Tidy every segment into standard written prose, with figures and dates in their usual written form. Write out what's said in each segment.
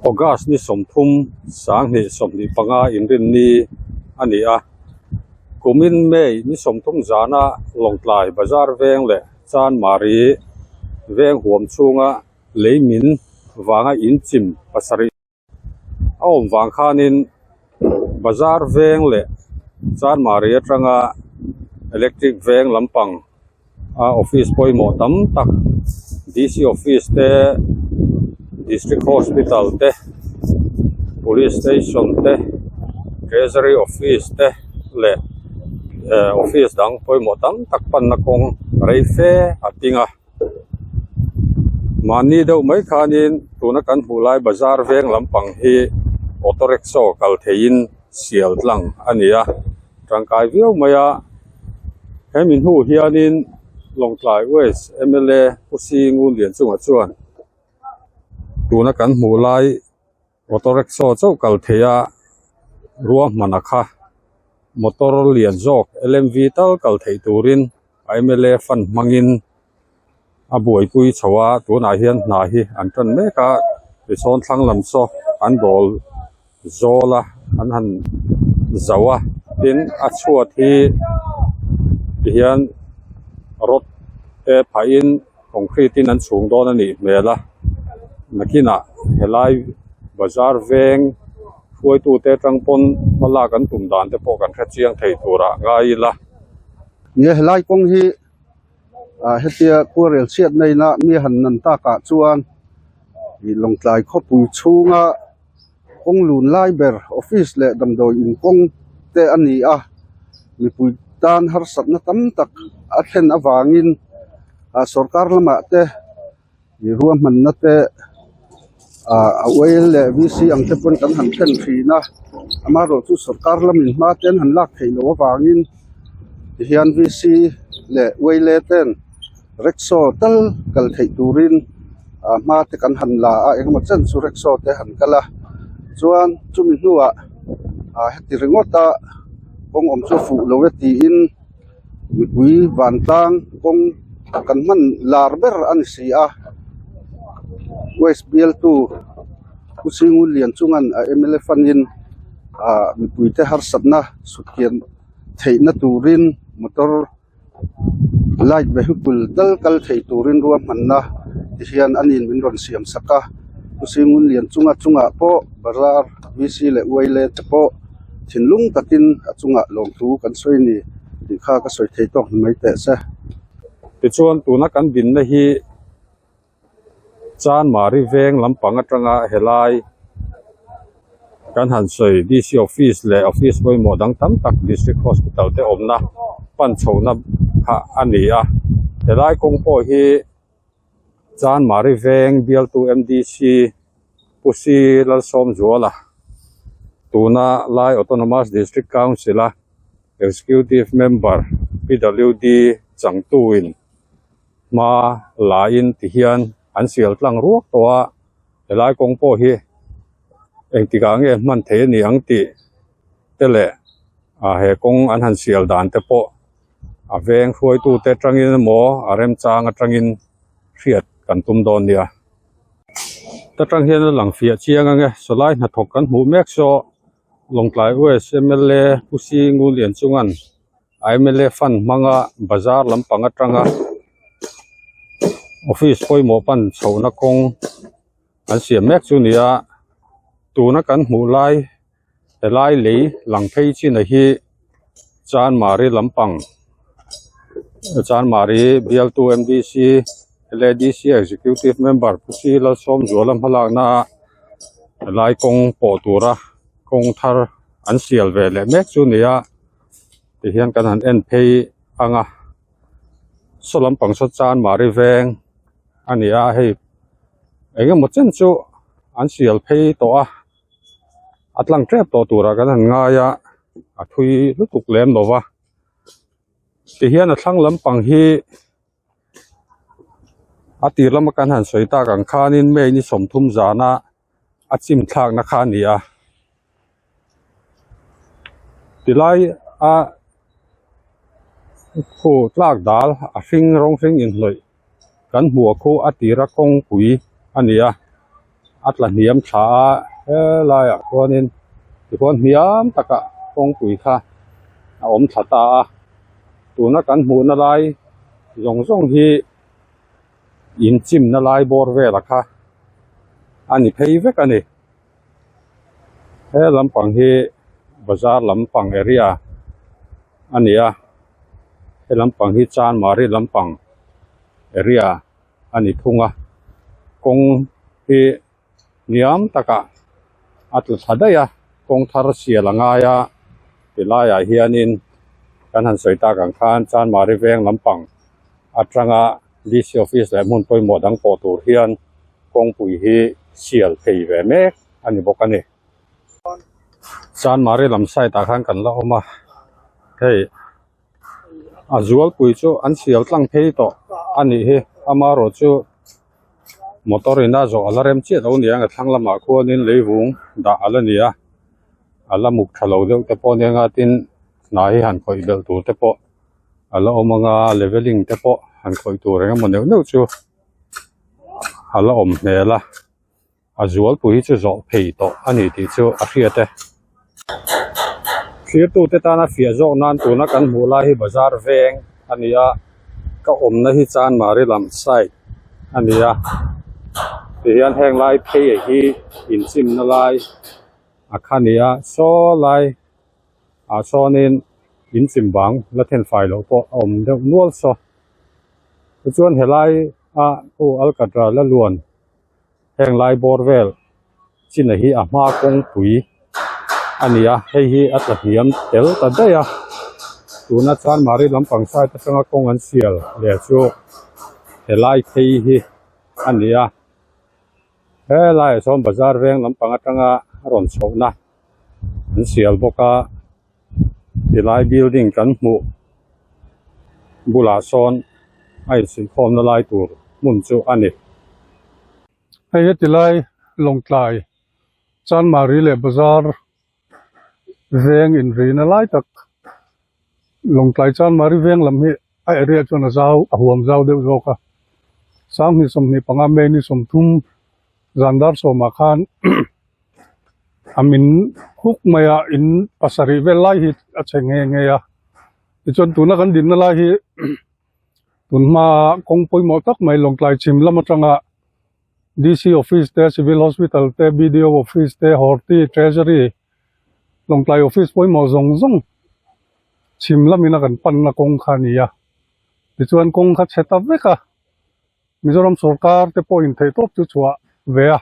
August ni 30 2025 inrinni a ni a. Kumin May ni 30 zana Lawngtlai Bazar veng leh Chanmari veng huam chhunga lei min vanga inchim pasarih a awm vang khanin bazar veng leh Chanmari atanga electric veng lampang a office pawimawh tam tak D C office te district hospital te police station te treasury office te leh eh office dang pawimawh tam tak panna kawng rei fe a ding a. Mahni deuh mai khanin tuna kan hmuh lai bazar veng lampang hi auto rickshaw kal theiin sial tlang a ni a, tangkai viau mai a. Hemi hnu hianin Lawngtlai West mla Pu Singunlianchunga chuan tuna kan hmuh lai Auto rickshaw chauh kal thei a, ruahmana kha motor lian zawk lmv tal kal theih turin a mla fund hmangin a buaipui chho a, tunah hian hna hi an tan mek a, tichuan thlang lam saw an dawl zawl a an han zo a, tin a chhuat hi tihian rod te phahin. Concrete in an chhung dawn a nih hmel a nakinah helai bazar veng hruaitute atang pawn hma lak an tum dan te pawh kan hre chiang thei turah ngai ila. Nia helai kawng hi ah hetia khuarel chhiat na ina mi han nan takah chuan ih Lawngtlai khawpui chhunga kawng lun lai ber office leh damdawi in kawng te a ni a mipui tan harsatna tam tak a thlen avangin ah sorkar lamah te ih ruahmanna te ah a oil leh v c ang te pawn kan han thlen thin a amaherawh chu sorkar lamin hma te an han lak theih loh avangin tihian v c leh oil ten rickshaw tal kal theih turin ah hma te kan han la a engemaw chen chu rickshaw te han kal a chuan chumi hnuah ah heti ringawt a kawng awm chu a fuh lo e tiin mipui vantlang kawng kan hman lar ber a ni si a west bialtu Pu Singunlianchunga'n a mla fund-in ah mipui te harsatna sutkian theihna turin motor. Light vehicle tal kal thei turin ruahmanna ti hian a nin min rawn siam sak a Pu Singunlianchunga chungah pawh bazar V C leh Uaile te pawh thinlung takin a chungah lawmthu kan sawi a ni tih kha ka sawi thei tawk mai teh se. Tichuan tuna kan dinna hi Chanmari veng lampang atanga helai kan han sawi D_C office leh office pawimawh dang tam tak district hospital te awmna pan chhohna kha a ni a helai kawng pawh hi Chanmari veng bialtu M_D_C Pu C Lalsawmzuala tuna lai Autonomous District Council a Executive Member P_W_D changtuin. Hma laiin ti hian an sial tlang ruak tawh a helai kawng pawh hi engtikah nge hman thei a ni ang tih te leh ah he kawng an han sial dan te pawh a veng hruaitu te atangin emaw a remchang atangin hriat kan tum dawn nia. Ta tang hian a lang fiah chiang ang e sawlai hnathawk kan hmuh mek saw Lawngtlai West mla Pu Singunlianchunga'n. Mla fund hmanga bazar lampang atanga office pawimawh pan chhohna kawng an siam mek chu a ni a tuna kan hmuh lai helai lei lang phei chin a hi Chanmari lampang Chanmari bialtu M D C L A D C executive member Pu C Lalsawmzuala hmalakna ah helai kawng pawh tura kawng thar an sial ve leh mek chu a ni a. Tihian kan han en phei ang a saw lampang saw Chanmari veng a ni a hei eng emaw chen chu an sial phei tawh a a tlang tep tawh turah kan han ngai a a thui lutuk lem lo va tihian a thlang lampang hi a tir lama kan han sawi tak ang khanin May ni 30 zana a chim thlakna kha a ni a tilai a khu tlak dal a hring rawng hring inhlawih kan hmuh khu a tira kawngpui a ni a. A tla hniam tha a helaiah khuanin tikhuan hniam takah kawngpui kha a awm thla ta a tuna kan hmuhna lai zawng zawng hi inchimna lai bawr vela kha a ni phei vek a ni he lampang hi bazar lampang area a ni a he lampang hi chanmari lampang area. A ni thung a kawng hi hniam takah a tlu thla daih a kawng thar sial a ngai a ti laiah hianin kan han sawi tak ang khan Chanmari veng lampang atanga D_C office leh hmun pawimawh dang pawh tur hian kawngpui hi sial phei ve mek a ni bawk a ni. Chanmari lam side ah khan kan la awm a hei. A zualpui chu an sial tlang phei tawh a nih hi amaherawh chu motor in a zawh a la rem chiah lo a ni ang a thlang lamah khuanin leivung dah a la ni a a la muk tha lo deuh te pawh a nia tin hna hi han khawih belh tur te pawh a la awm ang a leveling te pawh han khawih tur eng emaw neuh neuh chu a la awm hmel a. A zualpui hi chu zawh phei tawh a ni tih chu a hriat e. Thirtute tana fiah zawk nan tuna kan hmuh lai hi bazar veng a ni a, ka awmna hi Chanmari lam side a ni a, tihian heng lai phei hi inchimna lai a kha ni a, saw lai ah sawnin inchim bang la then fai loh pawh a awm deuh nual saw. Tichuan helai a aw alkatra la luan. Heng lai bawr vel china hi a hma kawngpui a ni a hei hi a tla hniam tel ta daih a tuna chanmari lampang side atanga kawng an sial leh chu helai phei hi a ni a helaiah sawn bazar veng lampang atanga a rawn chhohna an sial bawk a tilai building kan hmuh bulah sawn a insuihkhawmna lai tur hmun chu a ni. Hei heti lai Lawngtlai Chanmari leh Bazar veng inrina lai tak Lawngtlai Chanmari veng lam hi a area chuan a zau a huam zau deuh zawk a Sanghnih 25 May ni 30 zan dar sawmah khan a min huk mai a in pasarih vel lai hi a chhe nghe nghe a tichuan tuna kan dinna lai hi tun hma kawng pawimawh tak mai Lawngtlai chhim lam atanga D_C office te civil hospital te B_D_O office te horti treasury Lawngtlai office pawimawh zawng zawng chhim lamin a kan panna kawng kha a ni a tichuan kawng kha chhe ta vek a. Mizoram sorkar te pawh in theih tawp chu chhuah ve a,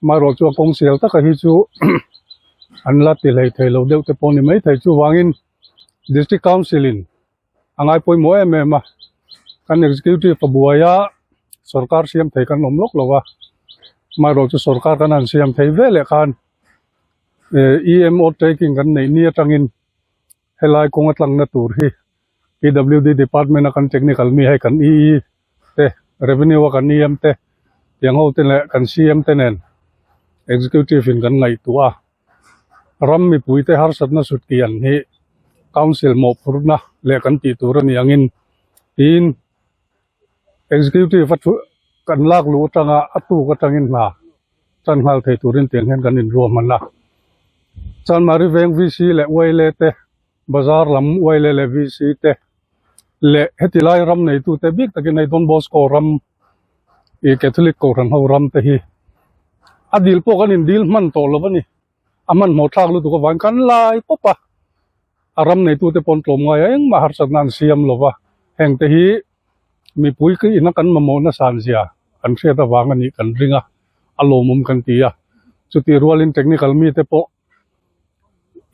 amaherawh chu a kawng sial taka hi chu an la ti hlei thei lo deuh te pawh a ni maithei chuvangin District Council in a ngai pawimawh em em a, kan Executive a buai a, sorkar siam thei kan awm lawk lo a, amaherawh chu sorkar kan han siam thei ve leh khan EMO taking kan neih ni atangin helai kawng a tlangna tur hi PWD department a kan technical mi hei kan EE te revenue a kan EM te tiang ho te leh kan CM te nen executive in kan ngaihtuah a ram mipui te harsatna sut kian hi council mawhphurhna leh kan tih tur a ni angin tiin executive a thu kan lak luh atanga a tuk atangin hna tan nghal thei turin tiang hian kan inruahman a Chanmari veng VC leh Uaile te Bazar lam Uaile leh VC te leh heti lai ram neitute bik takin hei Don Bosco ram ih Catholic Kohhran ho ram te hi a dil pawh kan indil hman tawh lo a ni a hmanhmawh thlak lutuk avangin kan lai pawp a a ram neitute pawh an tlawm ngai a engmah harsatna an siam lo va heng te hi mipui ina kan mamawh nasa an zia kan hriat avang a nih kan ring a a lawmawm kan ti a chutih rualin technical mite pawh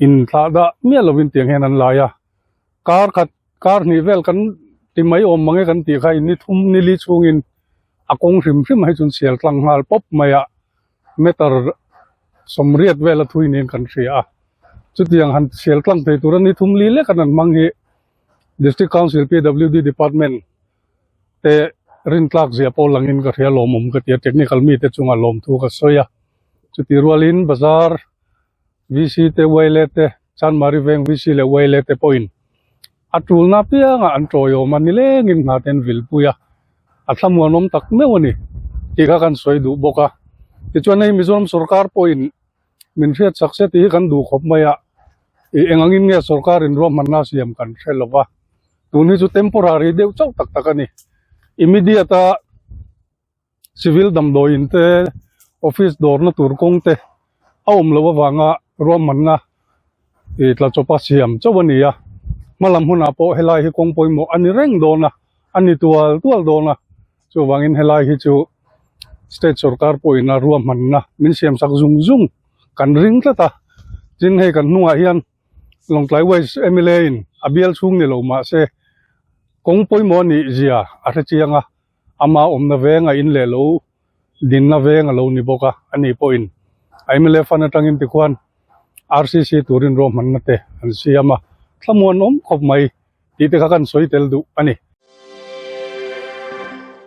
inthlah dah miah lovin tiang hian an lai a kar khat kar hnih vel kan ti mai awm mange kan tih kha in ni thum ni li chhungin a kawng hrim hrim hei chuan sial tlang nghal pawp mai a meter sawmriat vel a thui niin kan hria a chutiang han sial tlang thei tura ni thum li lek an an hmang hi district council P_W_D department te rintlak zia pawh langin ka hria lawmawm ka ti a technical mite chungah lawmthu ka sawi a chuti rualin bazar VC te Uaile te Chanmari veng VC leh Uaile te pawhin a tulna apiangah an tawiawm a nilengin hna te an vilpui a a thlamuanawm tak meuh a ni tih kha kan sawi duh bawk a. Tichuan hei Mizoram sorkar pawhin min hriat chak se tih hi kan duh khawp mai a, ih eng angin nge sorkarin ruahmanna siam kan hre lo va, tun hi chu temporary deuh chauh tak tak a ni. Immediate a civil damdawiin te office dawrna tur kawng te a awm loh avanga ruahmanna ih tla chawpa siam chauh a ni a, hmalam hunah pawh helai hi kawng pawimawh a ni reng dawn a, a ni tual tual dawn a. Chuvangin helai hi chu state sorkar pawhin a ruahmanna min siam sak zung zung kan ring tlat a, tin hei kan hnungah hian Lawngtlai West mla in a bial chhung ni lo mah se kawng pawimawh a nih zia a hre chiang a, ama awmna veng a in leh lo dinna veng a lo ni bawk a, ani pawhin a mla fund atangin tikhuan RCC turin ruahmanna te an siam a, thlamuan awm khawp mai tih te kha kan sawi tel duh a ni.